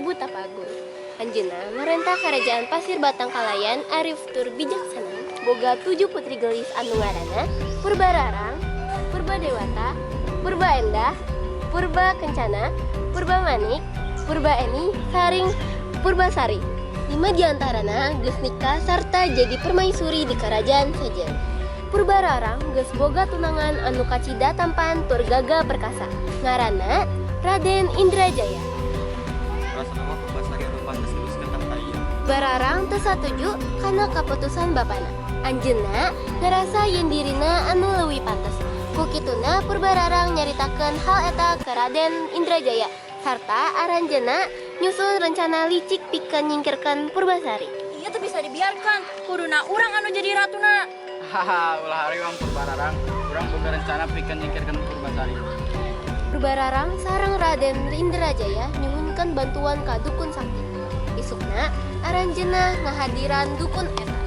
Prabu Tapagun. Anjeunna marentah Karajaan Pasir Batang kalayan arif tur bijaksana. Boga tujuh putri gelis anu ngaranna Purbararang, Purba Dewata, Purba Endah, Purba Kencana, Purba Manik, Purba Eni, sareng Purbasari. Lima diantarana geus nikah sarta jadi permaisuri di kerajaan sejen. Purbararang geus boga tunangan anu kacida tampan tur gagah perkasa. Ngaranna Raden Indrajaya. Rasana mah Purbasari anu pantes neruskeun tahta ieu. Bararang teu satuju kana kaputusan bapana. Anjeunna ngerasa yen dirina anu leuwih pantes. Ku kituna Purbararang nyaritakeun hal eta ke Raden Indrajaya sarta aranjeunna nyusun rencana licik pikeun nyingkirkeun Purbasari. Ieu teu bisa dibiarkan. Kuduna urang anu jadi ratuna. Haha, ulah hariwang, Purbararang. Urang boga rencana pikeun nyingkirkeun Purbasari. Purbararang sareng Raden Indrajaya nyuhunkeun bantuan ka dukun sakti. Isukna aranjeunna ngahadiran dukun eta.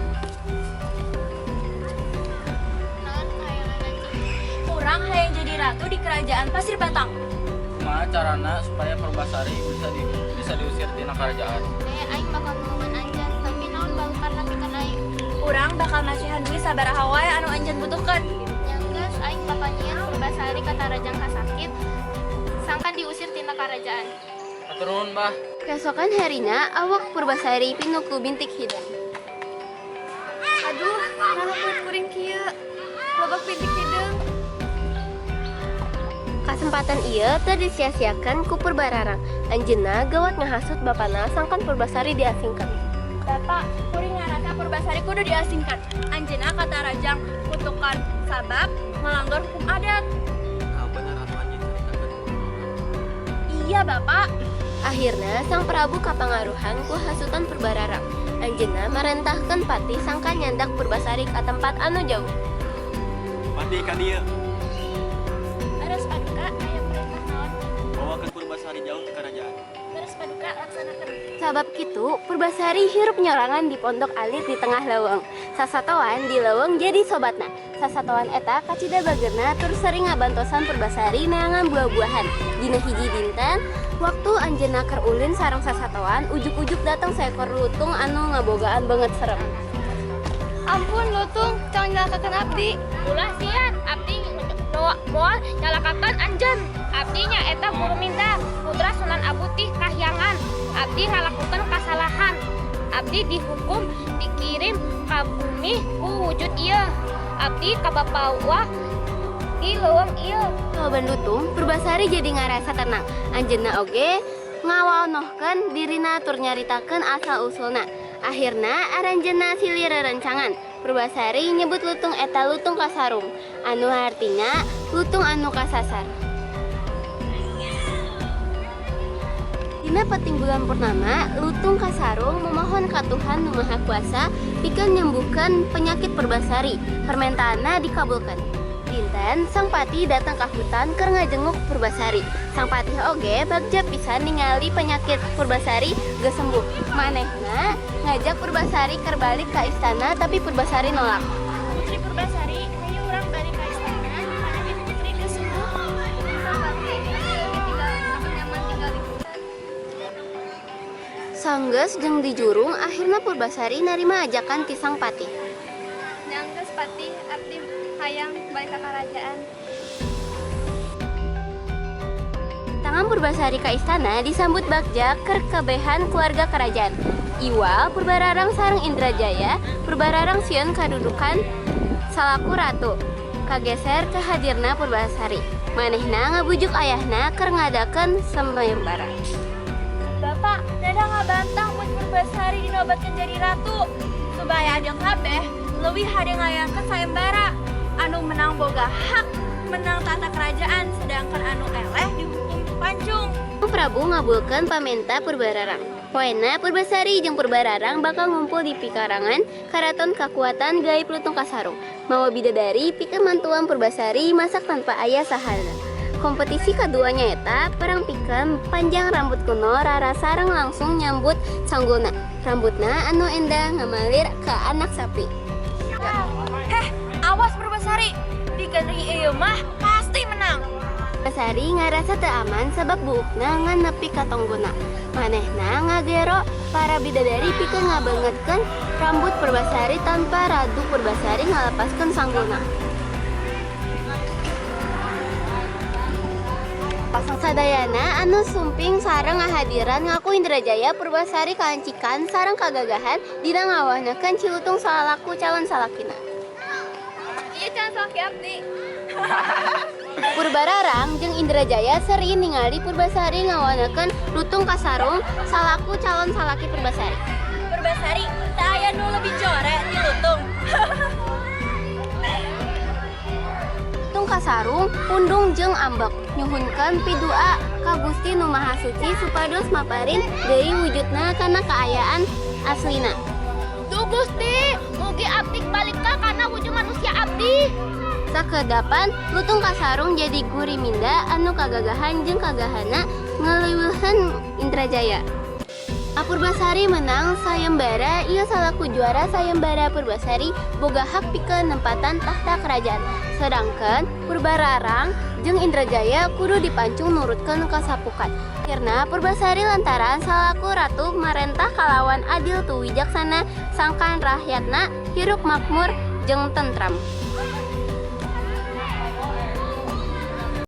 Naon kahayangan anjeun? Urang hayang jadi ratu di Kerajaan Pasir Batang. Kumaha carana supaya Purbasari bisa diusir tina kerajaan? Kayak aing bakal nulungan anjeun, tapi naon balukarna pikeun aing? Urang bakal masihan duit sabaraha wae anu anjeun butuhkeun. Nya geus, aing bakal nyieun Purbasari katarajang ka sakit sangkan diusir tina kerajaan. Hatur nuhun, Bah. Keesokan harina awak Purbasari pinuh ku bintik hideung. Aduh, naha kulit kuring kieu? Loba bintik hideung. Kasempatan ieu teu disia-siakeun ku Purbararang. Anjeunna gawat ngahasut bapana sangkan Purbasari diasingkeun. Bapak, kuring ngarasa Purbasari kudu diasingkan. Anjeunna katarajang kutukan sabab melanggar hukum adat. Nah, bener anu anjeun caritakeun? Iya, Bapak. Akhirna Sang Prabu kapangaruhan ku hasutan Purbararang. Anjeunna marentahkeun patih sangkan nyandak Purbasari ka tempat anu jauh. Patih, ka dieu. Leres, Paduka, aya perintah naon? Bawakeun Purbasari jauh ti kerajaan. Leres, Paduka, laksanakeun. Sabab kitu, Purbasari hirup nyorangan di pondok alit di tengah leuweung. Sasatoan di leuweung jadi sobatna. Sasatoan eta kacida bageurna tur sering ngabantosan Purbasari neangan buah-buahan. Dina hiji dinten, waktu anjeunna keur ulin sareng sasatoan, ujug-ujug datang seekor lutung anu ngabogaan banget serem. Ampun, lutung, tong nyalakakeun abdi. Ulah sieun, abdi moal nyalakakeun anjeun. Abdi nyaeta Guruminda, putra Sunan Abu ti Kahyangan. Abdi ngalakukan kasalahan. Abdi dihukum dikirim ka bumi ku wujud ieu. Abdi kabawa di leuweung ieu. Jawaban lutung, Purbasari jadi ngarasa tenang. Anjeunna oge ngawaonohkeun dirina tur nyaritakeun asal usulna. Akhirna aranjeunna silih rerencangan. Purbasari nyebut lutung eta Lutung Kasarung, anu artinya lutung anu kasasar. Dina peuting bulan purnama, Lutung Kasarung memohon ka Tuhan Nu Maha Kuasa pikeun nyembuhkeun penyakit Purbasari. Permintaanna dikabulkan. Dinten, Sang Patih datang ke hutan keur ngajenguk Purbasari. Sang Patih oge bagja pisan ningali penyakit Purbasari geus sembuh. Manehna ngajak Purbasari keur balik ka istana, tapi Purbasari nolak. Putri Purbasari, hayu urang balik ka istana, penyakit putri geus sembuh. Sang Patih, lebih tinggal lebih nyaman tinggal di hutan. Sanggeus jeung dijurung, akhirna Purbasari narima ajakan ti Sang Patih. Nya enggeus, Patih, abdi hayang balik ka kerajaan. Tangan Purbasari ka istana disambut bagja keur kabehan keluarga kerajaan. Iwal Purbararang sareng Indrajaya, Purbararang sieun kadudukan salaku ratu. Kageser ku hadirna Purbasari. Manehna ngabujuk ayahna keur ngadakeun sayembara. Bapak, naha ngabantah mun Purbasari dinobatkeun jadi ratu? Supaya adil kabeh, leuwih hade ngayangkeun sayembara. Anu menang boga hak menang tahta kerajaan, sedangkan anu eleh dihukum pancung. Prabu ngabulkeun pamenta Purbararang. Poena Purbasari jeung Purbararang bakal ngumpul di pikarangan karaton kakuatan gaib Lutung Kasarung. Mawa bidadari pikeun mantuan Purbasari masak tanpa aya sahana. Kompetisi kaduanya eta perang pikeun panjang rambut kuno rara sareng langsung nyambut sanggulna. Rambutna anu endah ngamalir ke anak sapi. Heh, awas, Purbasari. Di ieu mah pasti menang. Purbasari ngarasa teu aman sabab buukna ngan nepi ka tonggona. Manehna ngagero para bidadari pikeun ngabeungeutkeun rambut Purbasari tanpa Ratu Purbasari ngalepaskeun sanggulna. Sadayana anu sumping sareng ngahadiran ngaku Indrajaya Purbasari kalancikan sareng kagagahan dina ngawahnakeun Si Lutung salaku calon salakina. Iya, calon salaki abdi. Purbararang jeung Indrajaya seri ningali Purbasari ngawanakeun lutung kasarung salaku calon salaki Purbasari. Purbasari, teu aya nu lebih jore ti lutung. Lutung kasarung pundung jeung ambek nyuhunkeun pidua ka Gusti Nu Maha Suci supados maparin deui wujudna kana kaayaan aslina. Duh Gusti, mugi abdi balika kana wujud manusia abdi. Sakedapan lutung kasarung jadi guriminda anu kagagahan jeung kagahana ngaleuweuhan Indrajaya. Purbasari menang sayembara ieu salaku juara sayembara Purbasari boga hak pikeun nempatan tahta kerajaan. Sedangkan Purbararang jeung Indrajaya kudu dipancung nurutkeun kasapukan. Akhirna Purbasari lantaran salaku ratu marentah kalawan adil tuh wijaksana sangkan rakyatna hirup makmur jeung tentram.